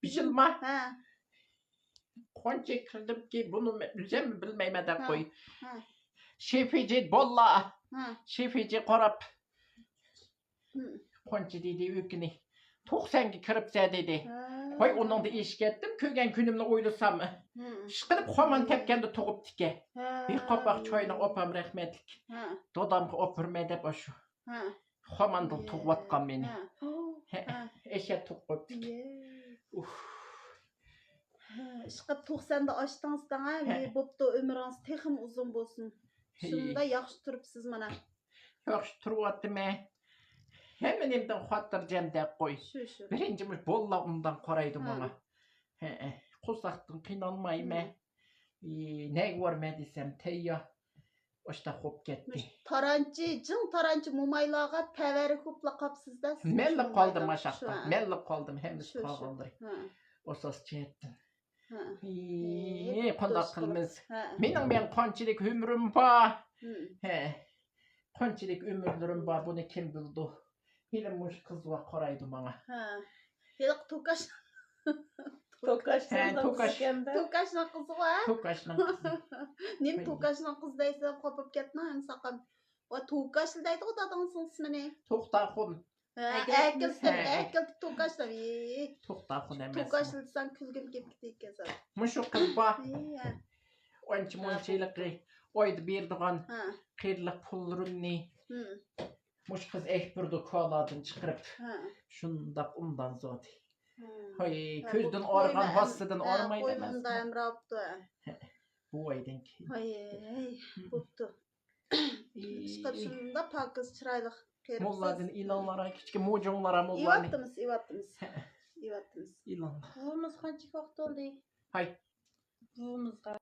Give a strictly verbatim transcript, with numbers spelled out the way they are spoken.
بىژىلما. ھە. قانچە كىردىمكى، بۇنى ئۆزۈم بىلمەيمەن دەپ ھە. قوي. ھە. شېفىجى بوللا. ھە. شېفىجى قاراپ. ھە. قانچە دېدى ئۆكىنى. توقسانغا كىرىپسە دېدى. ھە. ۋاي، ئۇنىڭدا ئېشىپ كەتتىم، كۆرگەن كۈنۈمنى ئويلىسام. ھە. ئىشقىلىپ خامان تەپكەندە تۇغۇپتىكەن. ھە. بىر قاپاق چاينى ئاپام رەھمەتلىك. ھە. دادامغا ئاپىرىمەن دەپ ئاشۇ. ھە. خاماندىن تۇغۇۋاتقان مېنى. ھە. ھە. ھە. ئەشەدە تۇغۇپ قويۇپتىكەن. ئۇھ. ھە، ئىشقىلىپ توقساندا ئاشتىڭىز دەڭە، ھە. بوپتۇ، ئۆمرىڭىز تېخىمۇ ئۇزۇن بولسۇن. ھەي. شۇنداق ياخشى تۇرۇپسىز مانا. ياخشى تۇرۇۋاتىمەن. ھەممە نېمىدىن خاتىرجەم دەپ قوي. شۇ، شۇ. بىرىنچى مۇشۇ بالىلار ئوبدان قارايدۇ ھە. ماڭا. ھە، قورساقتىن قىينالمايمەن. ھە. ئى، نەگە بارىمەن دېسەم تەييار. ئاشتاق بولۇپ كەتتى. مۇشۇ تارانچى، جىڭ تارانچى مومايلارغا تەۋەررۈك بولۇپلا قاپسىز-دە سىز. مەنلا قالدىم ئاشاقتا. شۇ، ھە. مەنلا قالدىم، ھەممىسى شۇ، شۇ. قالغانلىرى. ھە. ئاساس جەھەتتىن. ھە. ئى، ھە، قانداق دوستلار. قىلىمىز؟ ھە. مېنىڭ مەن قانچىلىك ئۆمرۈم بار؟ ھە. ھە. قانچىلىك ئۆمۈرلىرىم بار، بۇنى كىم بىلىدۇ؟ ھېلى مۇشۇ قىزغا قارايدۇ ماڭا. ھە. ھېلىقى توكاش. توكاش ھە، توكاش. توكاشنىڭ قىزىغۇ، ھە؟ توكاشنىڭ قىزى. نېمە ھەي. توكاشنىڭ قىزى دەيسەن، قوپۇپ كەتمە، ئەمسە ساقام. ۋە توكاش دەيدىغۇ دادىڭىزنىڭ ئىسمىنى. توختاخۇن. ھە، ئەكەلتىمىز، ئەكەلتىپ، ھە. ئەكەلتىپ توكاشلاپ. ئى. توختاخۇن ئەمەس. توكاشلا دېسەڭ كۈلگۈم كېلىپ كېتىدىكەن سەن. مۇشۇ قىز بار. ئى، ھە. ئانچە ھە. مۇنچىلىقى ئايدا بېرىدىغان ھە. قېرىلىق پۇللىرىمنى. ھە. مۇشۇ قىز ئەكبىرىدۇ كالادىن چىقىرىپ. ھە. شۇنداق ئوبدان زادى. ھە. ھاي، ھە، كۆزدىن بۇ ئارغان، قويمۇ ھاسسىدىن ھە، ئارمايدۇ قويمۇ ئەمەسمۇ؟ ئۇنداق ئەمرا بوپتۇ. ھە، بوۋايدىن كېيىن. ھاي، ھاي، ھە. بوپتۇ. ئى. ئىشقىلىپ شۇنداق پاكىز، چىرايلىق قېرىپسىز. موللاردىن ئېلىڭلار، كىچىك موجۇڭلار، موللارنى. ئېۋاتتىمىز، ئېۋاتتىمىز. ھە. ئېۋاتتىمىز. ئېلىڭلار. بۇۋىمىز قانچە ۋاقىت بولدى؟ ھاي. بۇۋىمىزغا.